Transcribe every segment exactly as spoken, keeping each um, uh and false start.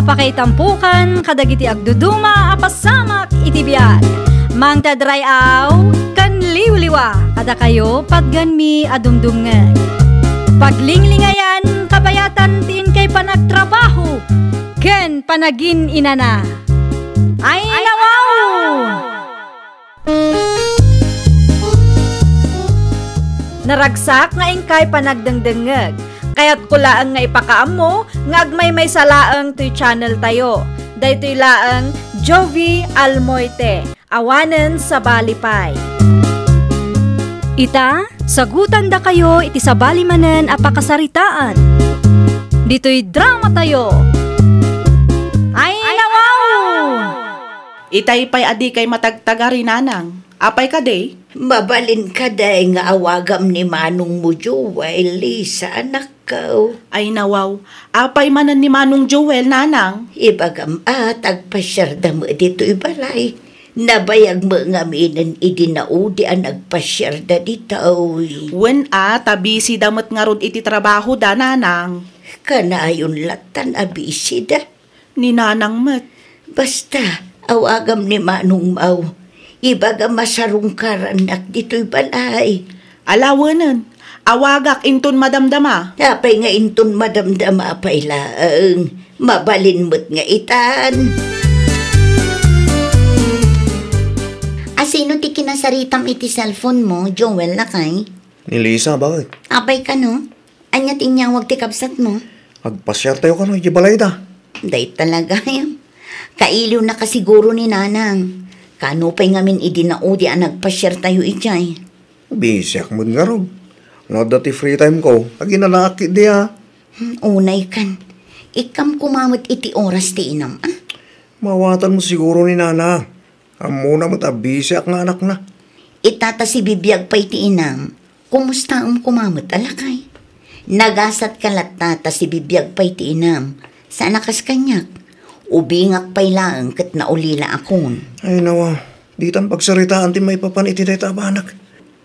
Pakaitampokan kadagiti agduduma a pasamak iti biag. Mangted ray-aw ken liwliwa kadakayo patgenmi a dumdumngeg. Paglinglingayan kabayatan ti inkay panagtrabaho ken panagin-inana. Ay, nawaw! Naragsak nga inkay panagdengdengngeg. Kayatko laeng nga ipakaammo nga agmaymaysa laeng toy channel tayo. Daytoy laeng Jovi Almoite, awanen sabali pay. Ita, sagutandakayo iti sabali manen a pakasaritaan. Ditoy drama tayo. Ay, nawaw! Itay pay a dikay matagtagari, nanang. Apay kadi? Mabalin kadi nga awagam ni Manong mo Joel, Lisa, anakko? Ay, nawaw. Apay manen ni Manong Joel, nanang? Ibagam a, ta agpasiarda met ditoy balay. Nabayag met ngaminen idi naudi a nagpasiarda ditoy. Wen a, ta busy da met ngarud iti trabaho da, nanang. Kanayon lattan a busy da. Ni nanang met. Basta, awagam ni Manong Mau. Ibagam a sarungkarannak ditoy balay. Ala wenen, awagak inton madamdama. Apay nga inton madamdama pay laeng? Mabalin met nga itan. Asino ti kinasaritam iti cellphone mo, Joel, lakay? Ni Lisa, bakit? Apay kano? Ania ti inyawag ti kabsatmo? Agpasiar tayo kano iti balayda. Dayta la gayam. Kailiwnaka siguro ni nanang. Kano pay ngamin idi naudi a nagpasiar tayo idiay? Busyak met ngarud. No adda ti free time ko, aginanaak ketdi a. Hmm, unay kan. Ikkam koma met iti oras ti inam, a? Maawatan mo siguro ni nana. Ammona met a busyak nga anakna. Ita ta sibibiag pay ti inam, kumustaem koma met a lakay? Nagasatka latta ta sibibiag pay ti inam, saan a kas kaniak. Ubingak pay laeng ket naulila akon. Ay, nawa, ditan pagsaritaan ti maipapan iti dayta a banak.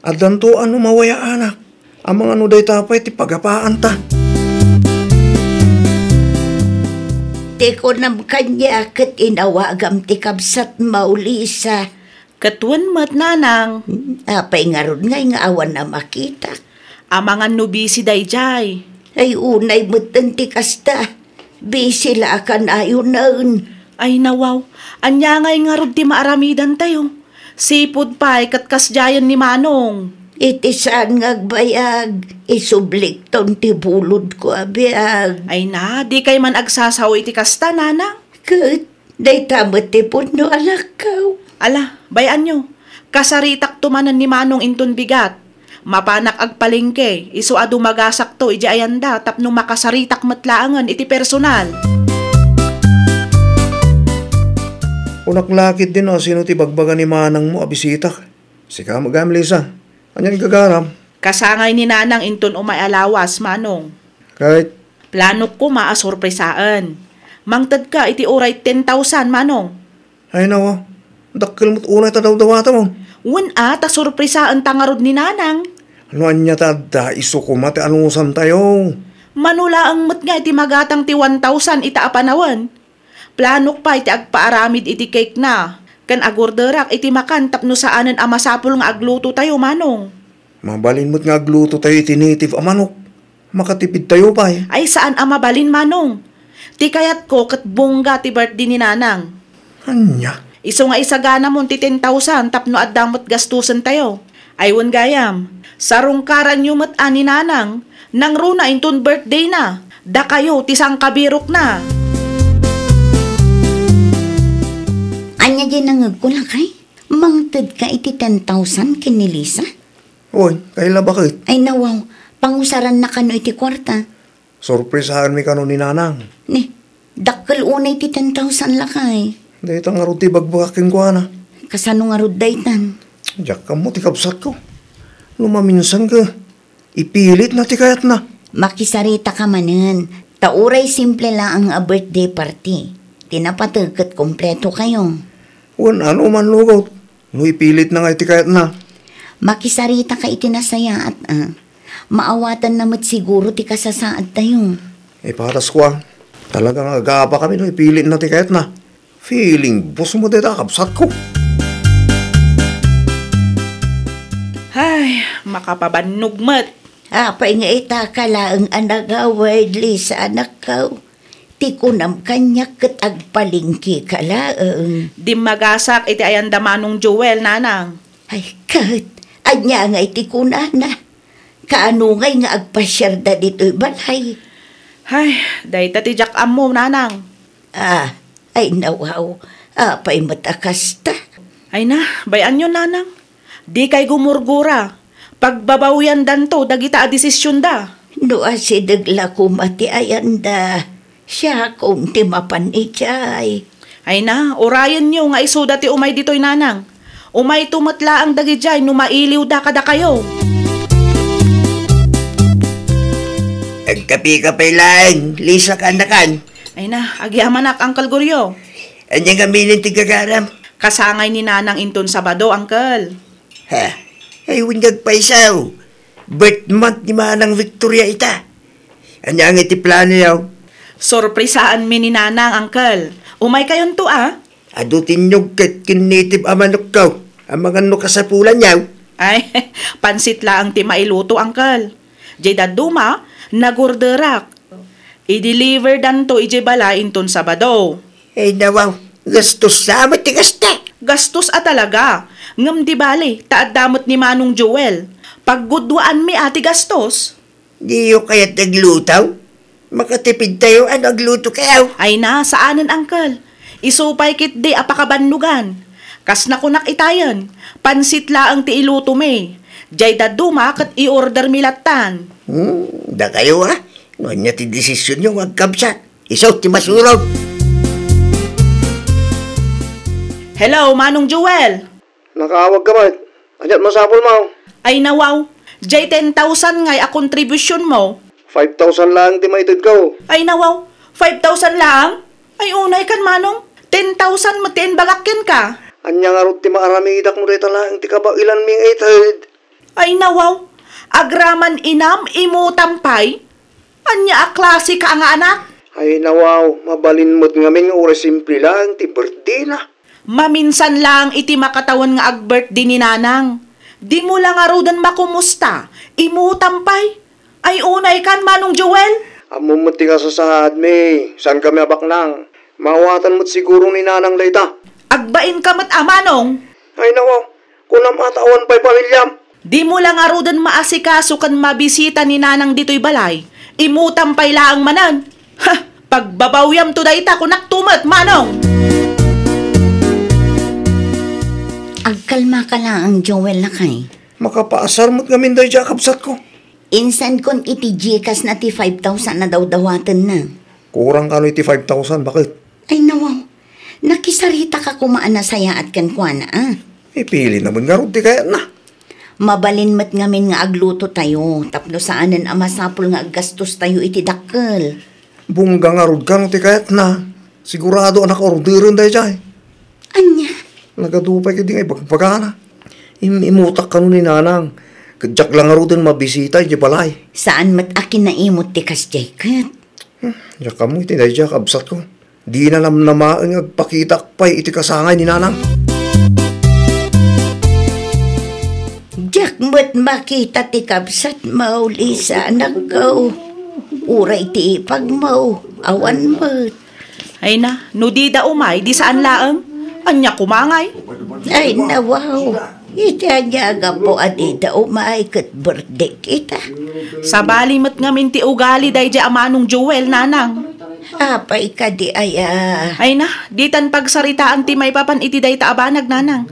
Addanto a no mawayaanak, amangan no dayta pay ti pagapaanta. Ti kunam kaniak ket inawagam ti kabsatmo, Lisa. Ket wen met, nanang. Hmm, apay ngarud ngay nga awan a makitak? Amangan no busy daydiay. Ay, unay metten ti kasta. Busy la a kanayonen. Ay, nawaw. Ania ngay ngarud ti maaramidantayo? Sipud pay ket kasdiayen ni Manong. Iti saan nga agbayag, isublikton ti bulodko a biag. Ay na, dikay man agsasao iti kasta, nanang. Ket dayta met ti pudno a lakkaw. Ala, bay-anyo. Kasaritakto manen ni Manong inton bigat. Mapanak agpalengke, isu a dumagasakto idiay ayanda tapno makasaritak met laengen iti personal. Kunak la ketdin no asino ti bagbaga ni manangmo a bisitak. Sika met gayam, Lisa. Ania ti gagaram? Kasangay ni nanang inton umay a lawas, Manong. Ket? Planok koma a sorpresaen. Mangtedka iti uray ten thousand, Manong. Ay, nawa. Dakkel met unay ta dawdawatam. Wen a, ta sorpresaenta ngarud ni nanang. No ania ta adda, isu koma ti anusantayo. Mano laeng met nga iti magatang ti one thousand ita a panawen. Planok pay ti agpaaramid iti cake na, ken agorderak iti makan tapno saanen a masapul nga aglutotayo, Manong. Mabalin met nga aglutotayo iti native a manok. Makatipidtayo pay. Ay, saan a mabalin, Manong. Ti kayatko ket bongga ti birthday ni nanang. Ania? Isu nga isaganamon ti ten thousand tapno adda met gastusentayo. Ay wen gayam, sarungkaranyo met a ni nanang, nangruna inton birthday na, dakayo ti sangkabirokna. Ania diay nangngegko, lakay? Mangtedka iti ten thousand ken ni Lisa? Oy, kayla baket? Ay, nawaw, pangusaranna kano iti kuarta. Sorpresaenmi kano ni nanang. Ni, dakkel unay ti ten thousand, lakay. Dayta ngarud ti ibagbagak kenkuana. Kasano ngarud daytan? Diak ammo ti kabsatko. No maminsan ka, ipilitna ti kayatna. Makisaritaka manen, ta uray simple laeng a birthday party. Ti napateg ket kompleto kayo. Wen ano man lugaw, no ipilitna nga iti kayatna. Makisaritaka iti nasayaat, a. Maawatanna met siguro ti kasasaadtayo. Ipatasko, a. Talaga nga agapa kami no ipilitna ti kayatna. Feeling boss mo dayta, kabsatko. Ay, makapabannog met. Apay nga ita ka laeng a nagawid, Lisa, anakko? Ti kunam kaniak ket agpalengke ka laeng. Dimmagasak iti ayanda Manong Joel, nanang. Ay, ket, ania ngay ti kunana? Kaano ngay nga agpasiarda ditoy balay? Ay, dayta ti diak ammo, nanang. Ah, ay nawaw, apay met a kasta? Ay na, bay-anyo, nanang. Dikay gumurgura. Pagbabawiandanto dagita a desisionda. No asideg la koma ti ayanda, siakon ti mapan idiay. Ay na, urayenyo nga isuda ti umay ditoy, nanang. Umayto met laeng dagidiay no mailiwda kadakayo. Agkapika pay laeng, Lisa, kaanakan. Ay na, agyamanak, Uncle Goryo. Ania ngamin ti gagaram? Kasangay ni nanang inton Sabado, Uncle. Ha? Ay, wen nga agpayso. Birth month ni Manang Victoria ita. Ania ngay ti planoyo? Sorpresaanmi ni nanang, Uncle. Umaykayonto, a? Adu ti inyog ket ken native a manokko. Amangan no kasapulanyo? Ay, pansit laeng ti mailuto, Uncle. Diay dadduma, nagorderak. I-deliverdanto idiay balay inton Sabado. Ay nawaw, gastos sa met ti kasta. Gastos a talaga. Ngem di bali, ta adda met ni Manong Joel. Pagguduaanmi a ti gastos. Diyo kayat agluto? Makatipidtayo no aglutokayo. Ay na, saanen, Uncle. Isu pay ketdi a pakabannogan. Kas nakunak itayen, pansit laeng ti ilutomi. Diay dadduma ket i-ordermi lattan. Hmm, dakayo, a? No ania ti desisionyo nga agkabsat, isu ti masurog. Hello, Manong Joel. Nakaawag ka met. Ania ti masapulmo? Ay nawaw, diay ten thousand ngay a kontribusionmo. Five thousand laeng ti maitedko. Ay nawaw, five thousand laeng? Ay unaykan, Manong. Ten thousand met ti imbagak kenka. Ania ngarud ti maaramidak no dayta laeng ti kabaelanmi nga ited? Ay nawaw, agraman inam, imutam pay. Ania a klase ka nga anak? Ay nawaw, mabalin met ngamin nga uray simple laeng ti birthdayna. Maminsan laeng iti makatawen nga ag-birthday ni nanang. Dimo la ngaruden makumusta, imutam pay. Ay unaykan, Manong Joel. Ammom met ti kasasaadmi, saankami a baknang. Maawatan met siguro ni nanang dayta. Agbainka met a, Manong. Ay nawaw, kunam a ta awan pay pamiliam. Dimo la ngaruden maasikaso ken mabisita ni nanang ditoy balay. Imutam pay laeng manen. Ha! Pagbabawiamto dayta, kunakto met, Manong! Agkalmaka laeng, Joel, lakay. Makapaasar met ngamin daydiay a kabsatko. Insankon iti Gcash na ti five thousand a dawdawatenna. Kurang kano iti five thousand, baket? Ay, nawaw. Nakisarita ka koma a nasayaat kenkuana, a? Ipili na met ngarud ti kayatna. Mabalin met ngamin nga aglutotayo tapno saanen a masapul nga aggastostayo iti dakkel. Bungga ngarud kano ti kayatna. Sigurado a nakaorderen daydiay. Ania? Nagadu pay ketdi nga ibagbagana. Im-imutak kano ni Nanang. Ket diak la ngaruden mabisita idiay balay. Saan met a kinaimut ti kasdiay ket? Hmm, diak ammo iti daydiay a kabsatko. Dina namnamaen nga agpakitaak pay iti kasangay ni Nanang. Diak met makita ti kabsatmo, Lisa, anakko. Uray ti ipagmo, awan met. Ay na, no dida umay, di saan laeng. Ania koma ngay? Ay, nawaw. Iti ania a gapu a dida umay ket birthday kita? Sabali met ngamin ti ugali daydiay a Manong Joel, Nanang. Apay kadi aya? Ay na, ditan pagsaritaan ti maipapan iti dayta a banag, Nanang.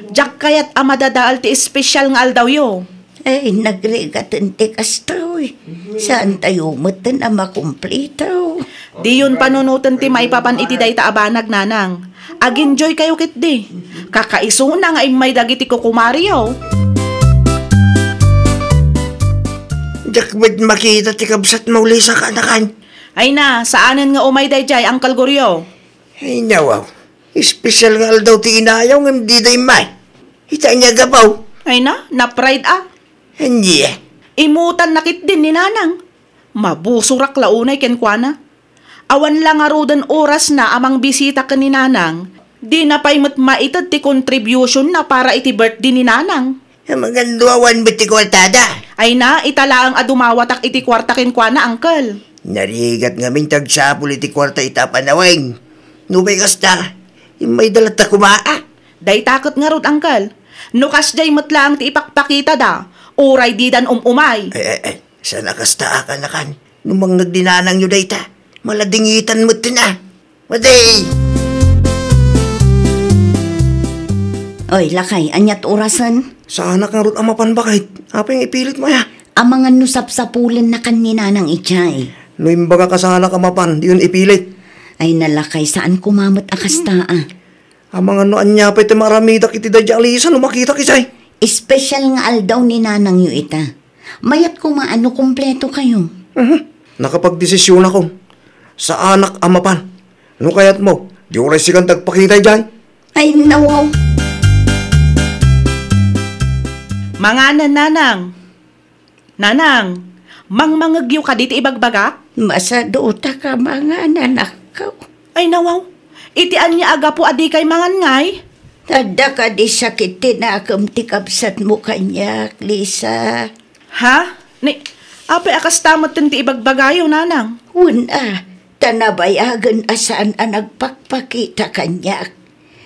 Diak kayat a madadael ti espesyal nga aldawyo. Ay, nagrigaten ti kastoy. Saantayo metten a makumplito. Diyon panunoten ti maipapan iti dayta a banag, Nanang. Ag-enjoykayo ketdi. Kakaisuna nga immay dagiti kukumariyo. Diak met makita ti kabsatmo, Lisa, kaanakan. Ay na, saanen nga umay daydiay, Uncle Goryo. Ay, nawaw. Espesyal nga aldaw ti inayo ngem dida immay. Ita ania gapu? Ay na, na-pride a. Ania? Imutanna ketdin ni Nanang. Mabusorak la unay kenkuana. Awan la ngaruden orasna a mangbisita ken ni Nanang. Dina pay met maited ti contribution na para iti birthday ni Nanang. Amangan no awan met ti kuartada. Ay na, ita laeng a dumawatak iti kuarta kenkuana, Uncle. Narigat ngamin ti agsapul iti kuarta ita a panawen. Nupay kasta, immayda latta koma, a? Dayta ket ngarud, Uncle. No kasdiay met laeng ti ipakpakitada, uray didan um-umay. Ay, ay, ay. Saan a kasta a kanakan? No mangngeg ni nanangyo dayta, maladingitan met ten a. Madi! Oy, lakay, aniat orasen? Saanak ngarud a mapan, baket. Apay nga ipilit mo aya? Amangan no sapsapulennakan ni nanang idiay. No imbagak a saanak a mapan, diyon ipilit. Ay, nalakay, saan koma met a kasta, a. Amangan no ania pay ti maaramidak iti daydiay a lisa no makitak idiay. Espesyal nga aldaw ni nanangyo ita. Mayat koma a no kumpleto kayo. Mhm. Nakapagdesisyonakon. Saanak a mapan. No kayatmo, di uray sikan ti agpakita idiay. Ay, nawaw. Manganen, Nanang. Nanang, mangmangegyo kadi ti ibagbagak? Masadutaka mangan, anakko. Ay, nawaw. Iti ania a gapu a dikay mangan ngay? Adda kadi sakit ti nakem ti kabsatmo kaniak, Lisa? Ha? Ni, apay a kasta metten ti ibagbagayo, Nanang? Wen a, ta nabayagen a saan a nagpakpakita kaniak.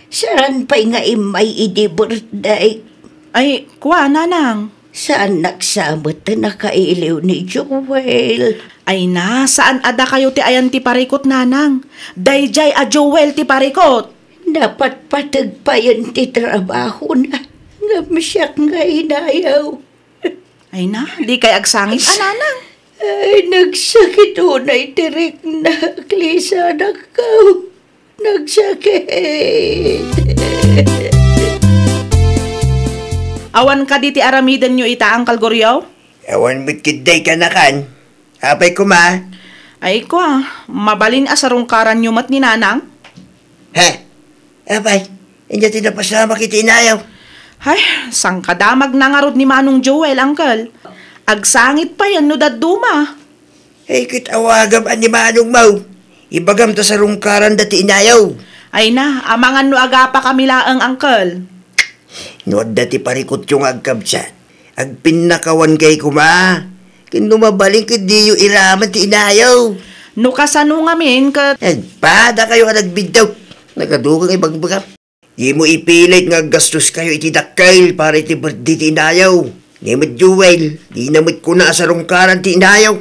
Saan pay nga immay idi birthday. Ay, kua, Nanang. Saannak sa met a nakailiw ni Joel. Ay na, saan a dakayo ti ayan ti parikut, Nanang. Daydiay a Joel ti parikut. Napatpateg payen ti trabahona. Ngem siak nga inayaw. Ay na, dikay agsangit a, Nanang. Ay, nagsakit unay ti riknak, Lisa, anakko. Nagsakit. Awan kadi ti aramidenyo ita, Uncle Goryo? Awan met ketdi kanakan. Apay koma? Ay, kua, mabalin a sarungkaranyo met ni Nanang? Ha? Apay, ania ti napasamak iti inayaw? Ay, sangkadamagna ngarud ni Manong Joel, Uncle. Agsangit payen no dadduma. Ay, ket awagam a ni Manongmo. Ibagam ta sarungkaranda ti inayaw. Ay na, amangan no agapakami laeng, Uncle. No adda ti parikutyo nga agkabsat, agpinnakawankay koma. Ken no mabalin ket diyo iraman ti inayaw. No kasano ngamin ket? Agpadakayo a nagbiddaw. Nagadugang ibagbagam. Dimo ipilit nga aggastoskayo iti dakkel para iti birthday ti inayaw. Ni met Joel, dina met kuna a sarungkaran ti inayaw.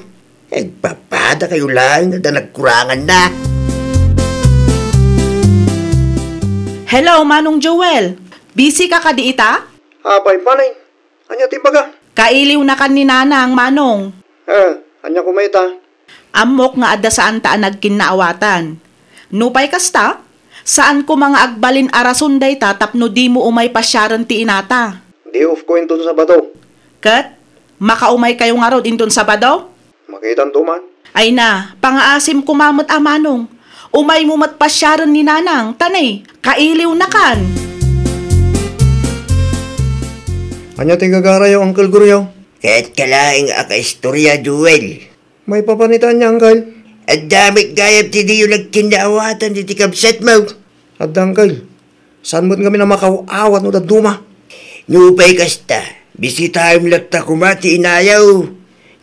Agpapadakayo laeng, adda nagkuranganna. Hello, Manong Joel. Busy ka kadi ita? Apay, panay. Ania ti ibaga? Kailiwnakan ni Nanang, Manong. Eh, ania koma ita? Ammok nga adda saanta a nagkinnaawatan. Nupay kasta, saan koma nga agbalin a rason dayta tapno dimo umay pasiaren ti inata. Day off ko inton Sabado. Ket, makaumaykayo ngarud inton Sabado? Makitanto man. Ay na, pangaasim koma met a, Manong. Umaymo met pasiaren ni Nanang, ta ne, kailiwnakan. Ania ti gagarayo, Uncle Goryo? Ket ka laeng a kaistorya, Joel. Maipapan ita ania, Uncle? Adda met gayam ti diyo nagkinnaawatan iti kabsatmo. Adda, Uncle. Saan met ngamin a makaw-awat no dadduma? Nupay kasta, bisitaem latta koma ti inayaw.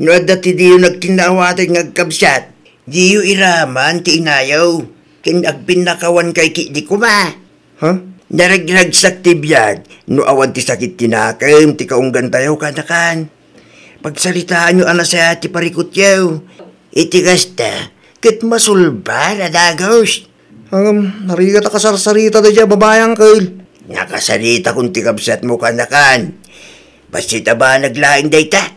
No adda ti diyo nagkinnaawatan nga agkabsat, diyo iraman ti inayaw. Ken agpinnakawankay ketdi koma. Ha? Naragragsak ti biag no awan ti sakit ti nakem ti kaunggantayo kanakan. Pagsaritaanyo a nasayaat ti parikutyo. Iti kasta, ket masulbad a dagus. Ngem, narigat a kasarsarita daydiay a babai, Uncle. Nakasaritakon ti kabsatmo kanakan. Bassit a banag laeng dayta.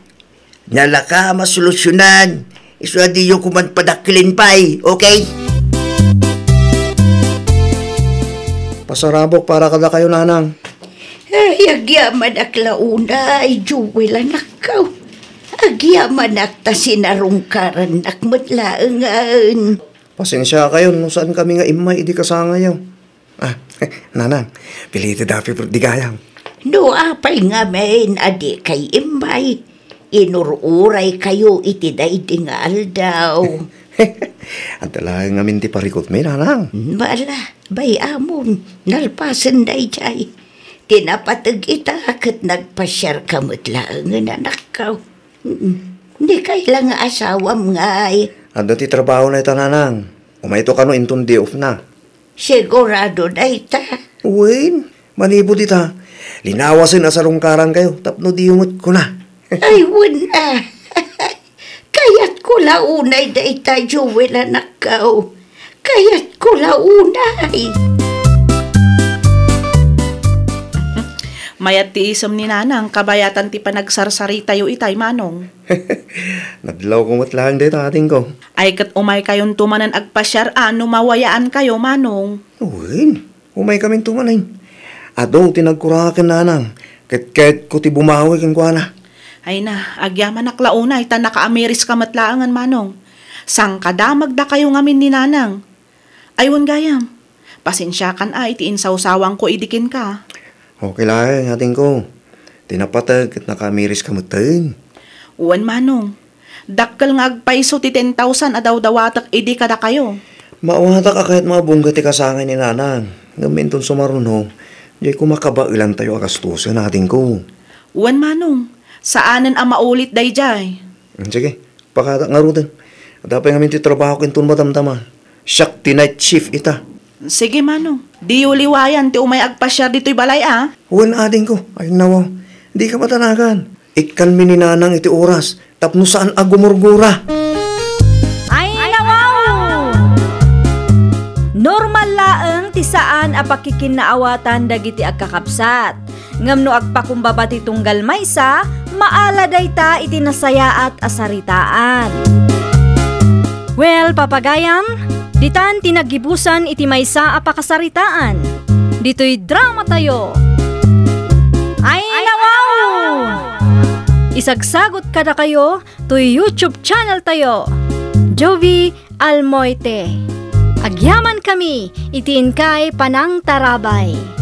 Nalaka a masolusyonan. Isu a diyo koman padakkelen pay, okay? Pasarabok para kadakayo, Nanang. Ay, agyamanak la unay, Joel, anakko. Agyamanak ta sinarungkarannak met laengen. Pasensiakayon no saankami nga immay idi kasangayo. Ah, Nanang, pilited happy birthday gayam. No apay ngamin a dikay immay, inur-uraykayo iti daydi nga aldaw. Adda laeng ngamin ti parikutmi, nanang. Bala, bay-amon, nalpasen daydiay. Ti napateg ita ket nagpasiarka met laengen, anakko. Mm. Dika la nga asawam ngay. Adda ti trabahona ita, nanang. Umayto kano inton day off na. Sigurado dayta? Wen, manipud ita, linawasen a sarungkarankayo tapno diyo met kuna. Ay, wen a. Kayatko la unay dayta, Joel, anakko. Kayatko la unay. Mayat ti isem ni Nanang, kabayatan ti panagsarsaritayo itay, Manong. Nadlawko met laeng dayta, adingko. Ay, ket umaykayonto manen agpasiar a no mawayaankayo, Manong. Wen, umaykaminto manen. Adu ti nagkuraken, nanang, ket kayatko ti bumawi kenkuana. Ay na, agyamanak la unay ta nakaamiriska met laengen, Manong. Sangkadamagdakayo ngamin ni Nanang. Ay, wen gayam, pasensiakan a iti insawsawangko idi kenka. Okay laeng, adingko. Ti napateg ket nakaamiriska metten. Wen, Manong. Dakkel nga agpayso ti ten thousand a dawdawatek idi kadakayo. Maawatak a kayatmo a bungga ti kasangay ni Nanang. Ngem inton sumaruno, diay koma kabaelantayo a gastusen, adingko. Wen, Manong. Saanen a maulit daydiay. Mm, sige. Pakatak ngaruden. Adda pay ngamin ti trabahok inton madamdama. Siak ti night shift ita. Sige, Manong. Diyo liwayan ti umay agpasiar ditoy balay, a? Wen, adingko. Ay, nawaw. Dika matanagan. Ikkanmi ni Nanang iti oras tapno saan a gumurgura. Ay, nawaw! Normal laeng ti saan a pakikinnaawatan dagiti agkakabsat. Ngem no agpakumbaba ti tunggal maysa, maala dayta iti nasayaat a saritaan. Well, papagayam, ditan ti naggibusan iti maysa a pakasaritaan. Ditoy dramatayo. Ay, nawaw! Isagsagot kadakayo toy YouTube channel tayo, Jovie Almoite. Agyamankami iti inkay panangtarabay.